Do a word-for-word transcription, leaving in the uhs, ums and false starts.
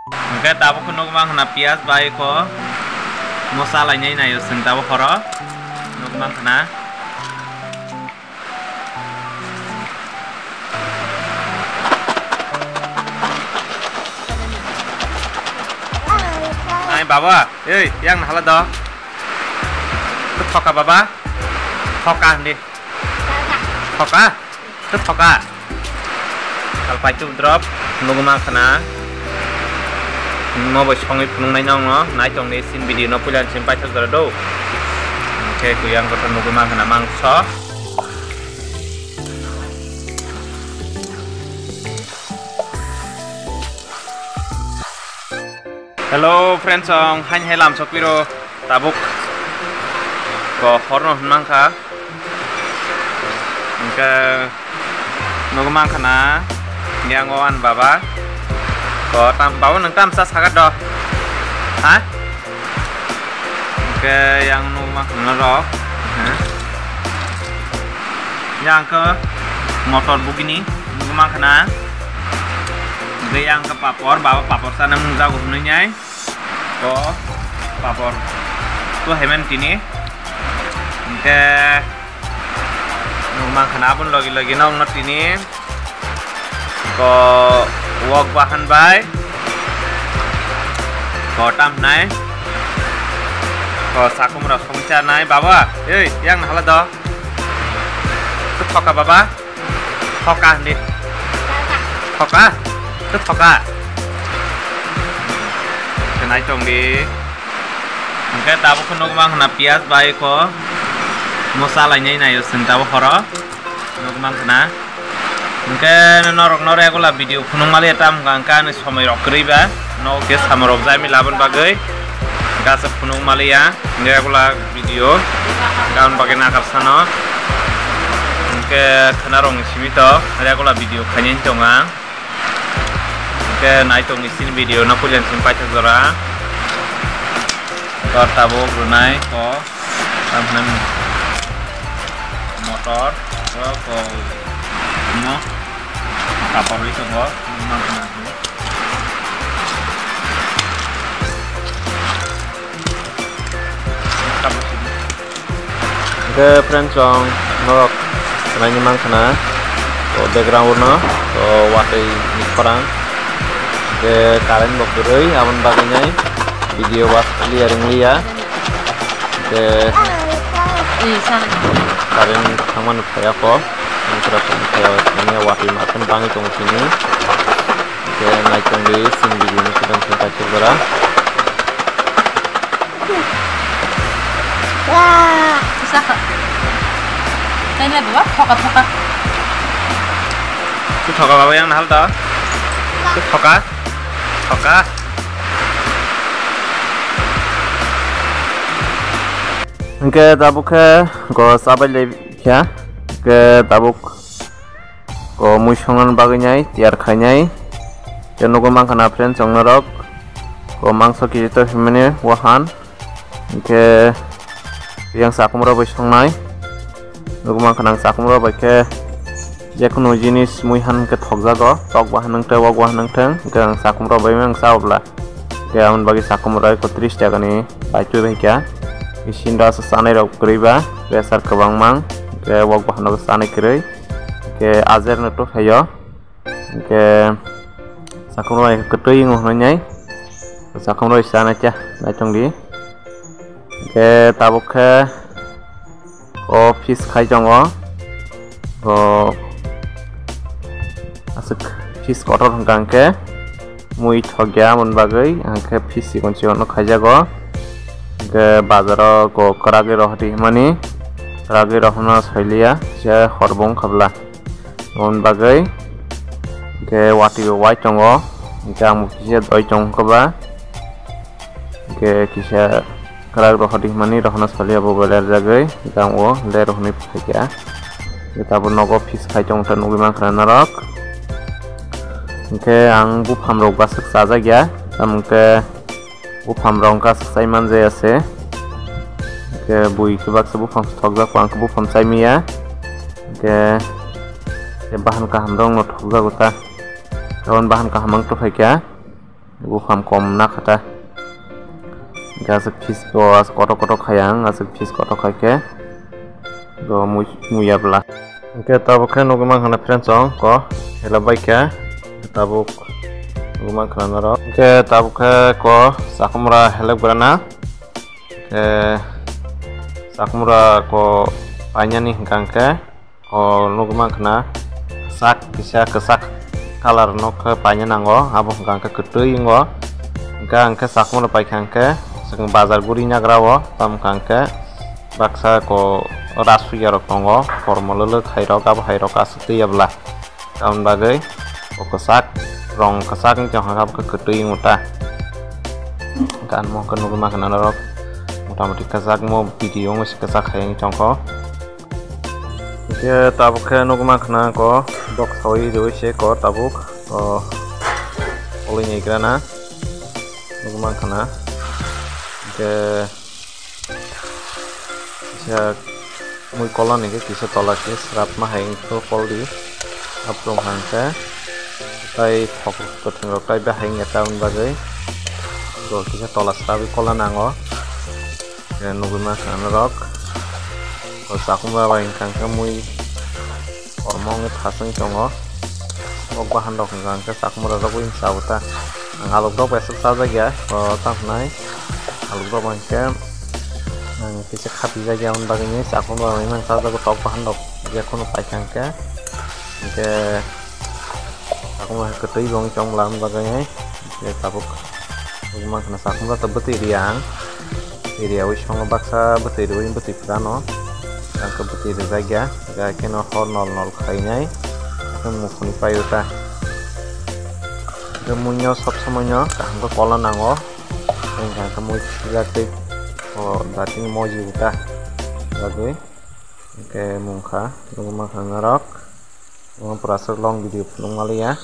Hwnkhe tabuk khe nukmang khna piyaj bai kho mosa lainai naio chwng tabuk horo nukmang khna. Ai baba, ei yang nahala do. Thoka baba. Thoka hindi. Thoka. Thoka. Kalpai tu drop nugma khna. Mo bo songwi phunuknai nongno nai tongni sin video no puila sin paithak jora do. Khe kuyang kotor nugma khna mangso. Hello friends, ang hain hai lam sokpiro tabuk ko horno hwnmang kha. Hwnkhe nugwi mankha na yang o ani baba. Ko tam, baba nwng tamsa sagat do? Ha? Hwnkhe yang nugwi mankha na rok. Yang khe motor bugini nugwi mankha na. Hwnkhe yang khe papor, baba papor sana mungjago hwnwi nai. Ko papor tu hemen tini. Hwnkhe nugwi mankha na aboni logi logi nokno tini. Ko wok bahan bai. Ko tam hnai. Ko sakum rok songcha nai. Baba, ei, yang nahala do. Tu thoka baba. Thoka hindi. Thoka? Tu thoka. Kenai tong di. Hwnkhe tabuk khe nugwi mankha na piyaj bai kho. Mosa lainai naio chwng tabuk horo. Nugwi mankha na. Hwnkhe norok no regular video phunuk maliya tam hwnkha hwnkhe ani somoi rok kwrwi ba. Nogo khe samung rok jami laboni bagwi gasa phunuk maliya regular video gaboni bagwi nakar sano. Hwnkhe khwna rokni simi to regular video khainani tongo ang. Hwnkhe nai tongni chini video no puila chini paithak jora. Tor tabuk rwnai ko. Tam hwnwi motor, o ko, no, kapor ri tongo, no, no, no. Hwnkhe friends, chwng norok naini mankha na, o background no, o watwi ni khorang, hwnkhe current bo kwrwi, aboni bagwi nai video was clear wngliya. Hwnkhe current thangmani phaiya kho. Ang pura tong phaiya, tini watwi masan bangwi tongo tini. Hwnkhe naichomwi chini video ni kudam khe kaithok jora. Saka. Kainai baba, thoka, thoka. Tu thoka baba yang nahal ta? Tu thoka? Thoka? Hwnkhe tabuk khe go chabai lai kha, hwnkhe tabuk go mui songna bagwi nai tiyar khainai. Tei nugwi mankha na friends, chwng norok go mangso kiji to himani wahan, hwnkhe yang sakhum rok bai songnai. Nugwi mankha na ang sakhum rok bai khe jekunu jinis mui han khe thokjago, tok bahan wngthang, wak bahan wngthang, hwnkhe ang sakhum rok bai ang cha obla. Hwnkhe aboni bagwi sakhum rok eko tris taka ni bai twi bai kha. Isinda asa chanai rok kwrwi ba, pressure kwbang mang, hwnkhe wak bahan rok chanai kwrwi, hwnkhe ajer no to phaio, hwnkhe sakhum rok bai kwtwi wngo hwnwi nai, sakhum rok chanai kha, naitong di. Hwnkhe tabuk khe o piece khai tongo. O aswk piece kotor hwnkha hwnkhe mui thokya aboni bagwi, hwnkhe piece chikon chikon no khaijago. Hwnkhe bazaro go kwragwi rohordi hwnmani, kwragwi rohorna soiliya, kisa hor bo wngkha bwla. Aboni bagwi hwnkhe watwi bo wai tongo, hwnkhe ang bo kisa doi tongo ba. Hwnkhe kisa kwrak rohordi hwnmani rohorna saliya bo belai rwjagwi, hwnkhe ang o le rohornwi phaikha. Hwnkhe tabuk nogo piece khai tongthar nugwi mankha norok. Hwnkhe ang buphang rok bwswk chajakya, tamo hwnkhe buphang rok wngkha swk chai manjaya se. Hwnkhe bui khe baksa buphang thokjak, ang khe buphang chai manya. Hwnkhe bahan kaham rok no thokjago ta. Tabuk bahan kaham wng tongphaikha. Buphang kom na kha ta. Hingke aswk piece bo aswk kotor kotor khai ang, aswk piece kotor khai khe bo mui-, muiya bwla. Hingke tabuk khe nugwi mankha na friends, chwng ko helep bai khe tabuk nugwi mankha na norok. Hingke tabuk khe ko chakhumra helep gra na. Hingke chakhumra ko painani hingka hingke. O nugwi mankha na kwchak kisa kwchak colour no khe paina nango, abo hwnka hwnkhe kwtwi wngo. Hwnka hwnkhe chakhumra paikha hwnkhe chwng bazar guri nagra o, tamo hwnka hwnkhe baksa ko rasui ya rok tongo, kormo lwlwk hai rok, abo hai rok aswk twi ya bwla. Tamoni bagwi o kwchak rong kwchak wngtong hwnka abo khe kwtwi wngo ta. Hwnka ang mo khe nugwi mankha na norok motamoti kwchak mo video wngwi se kwchak hai wngwi tongkho. Hingke tabuk khe nugwi mankha na ko bok sawi riwi se ko tabuk o oloi ni gra na nugwi mankha na. Hingke kisa mui kolan ni khe kisa tola khe srap ma hai wngkhe kol di. Aphuru hwnka hwnkhe tai thok kwthwng rok tai bahai wngya tamoni bagwi bo kisa tola srapwi kolan nango. Khe nugwi mankha na norok. O chakhumra bai hwnka hwnkhe mui kormo wngwi thasung tongo. Nok bahan rok hwnka hwnkhe chakhumra rok bai cha o ta. Ang alok rok bai aswk chajak ya. O tamo hwnai alok rok bai hwnkhe ang kisa khati jak ya, aboni bagwi ni chakhumra bai man chajago tok bahan rok je kheno paikha hwnkhe. Hwnkhe chakhumra kwtwi bo wngwi tong bwla aboni bagwi ni. Hwnkhe tabuk nugwi mankha na chakhumra to bwtwi riya ang. Area o songo baksa bwtwi rwui bwtwi phano. Ang khe bwtwi rwjak ya. Hwnkhe kheno hor nol nol khainai. Khe mukhuni paio ta. Khe muino sob somoino kaham khe kola nango. Hwnkhe ang khe mui thwijak tei o dating moji ta. Bagwi. Hwnkhe mungkha nugwi mankha norok. Omo pura aswk long video phunuk maliya.